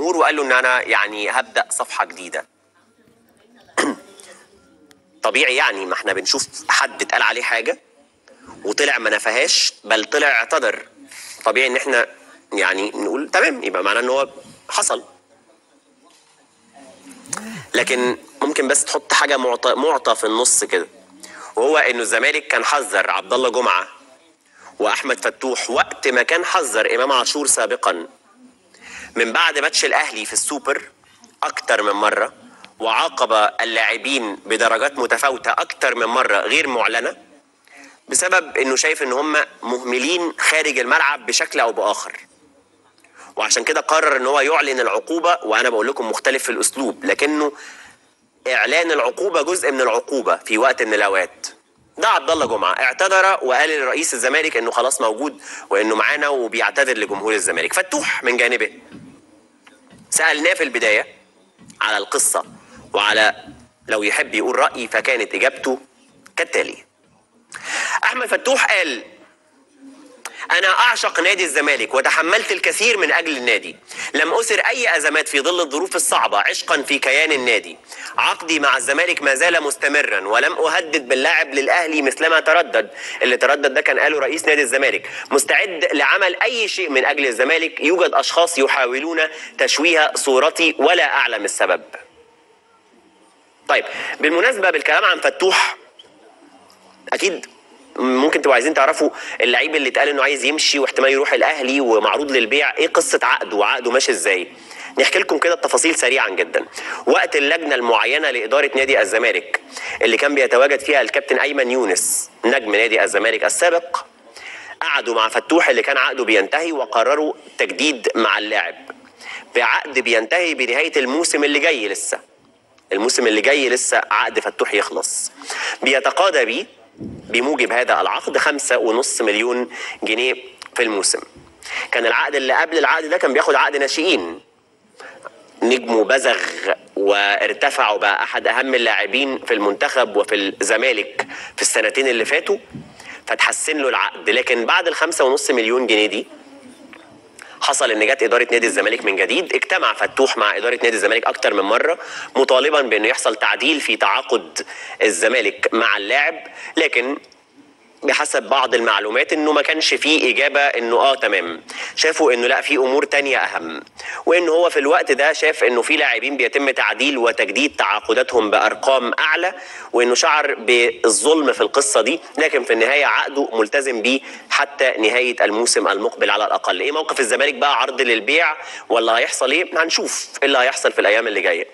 للجمهور وقال له ان انا يعني هبدا صفحة جديدة. طبيعي يعني، ما احنا بنشوف حد اتقال عليه حاجة وطلع ما نفهاش، بل طلع اعتذر. طبيعي ان احنا يعني نقول تمام، يبقى معناه ان هو حصل. لكن ممكن بس تحط حاجة معطى في النص كده، وهو انه الزمالك كان حذر عبد الله جمعه واحمد فتوح وقت ما كان حذر امام عاشور سابقا من بعد ماتش الاهلي في السوبر اكتر من مرة، وعاقب اللاعبين بدرجات متفاوتة اكتر من مرة غير معلنة، بسبب انه شايف ان هم مهملين خارج الملعب بشكل او باخر. وعشان كده قرر ان هو يعلن العقوبة. وانا بقول لكم مختلف في الاسلوب، لكنه اعلان العقوبة جزء من العقوبة في وقت من الاوقات. ده عبد الله جمعه اعتذر وقال لرئيس الزمالك انه خلاص موجود وانه معانا وبيعتذر لجمهور الزمالك. فتوح من جانبه سالناه في البداية على القصة وعلى لو يحب يقول راي، فكانت اجابته كالتالي. احمد فتوح قال: أنا أعشق نادي الزمالك وتحملت الكثير من أجل النادي، لم أسر أي أزمات في ظل الظروف الصعبة عشقا في كيان النادي. عقدي مع الزمالك ما زال مستمرا ولم أهدد باللاعب للأهلي مثلما تردد. اللي تردد ده كان قاله رئيس نادي الزمالك. مستعد لعمل أي شيء من أجل الزمالك. يوجد أشخاص يحاولون تشويه صورتي ولا أعلم السبب. طيب، بالمناسبة بالكلام عن فتوح، أكيد ممكن تبقوا عايزين تعرفوا اللعيب اللي اتقال انه عايز يمشي واحتمال يروح الاهلي ومعروض للبيع، ايه قصة عقده وعقده ماشي ازاي؟ نحكي لكم كده التفاصيل سريعا جدا. وقت اللجنة المعينة لادارة نادي الزمالك اللي كان بيتواجد فيها الكابتن ايمن يونس نجم نادي الزمالك السابق، قعدوا مع فتوح اللي كان عقده بينتهي وقرروا تجديد مع اللاعب بعقد بينتهي بنهاية الموسم اللي جاي. لسه الموسم اللي جاي لسه عقد فتوح يخلص. بيتقاضى بيه بموجب هذا العقد 5.5 مليون جنيه في الموسم. كان العقد اللي قبل العقد ده كان بياخد عقد ناشئين، نجمه بزغ وارتفع وبقى احد اهم اللاعبين في المنتخب وفي الزمالك في السنتين اللي فاتوا، فتحسن له العقد. لكن بعد 5.5 مليون جنيه دي حصل ان جت ادارة نادي الزمالك من جديد. اجتمع فتوح مع ادارة نادي الزمالك اكتر من مرة مطالبا بانه يحصل تعديل في تعاقد الزمالك مع اللاعب، لكن بحسب بعض المعلومات انه ما كانش فيه اجابه انه تمام. شافوا انه لا، في امور تانية اهم، وانه هو في الوقت ده شاف انه في لاعبين بيتم تعديل وتجديد تعاقداتهم بارقام اعلى، وانه شعر بالظلم في القصة دي. لكن في النهاية عقده ملتزم بيه حتى نهاية الموسم المقبل على الاقل. ايه موقف الزمالك بقى؟ عرض للبيع ولا هيحصل ايه؟ هنشوف ايه اللي هيحصل في الايام اللي جاية.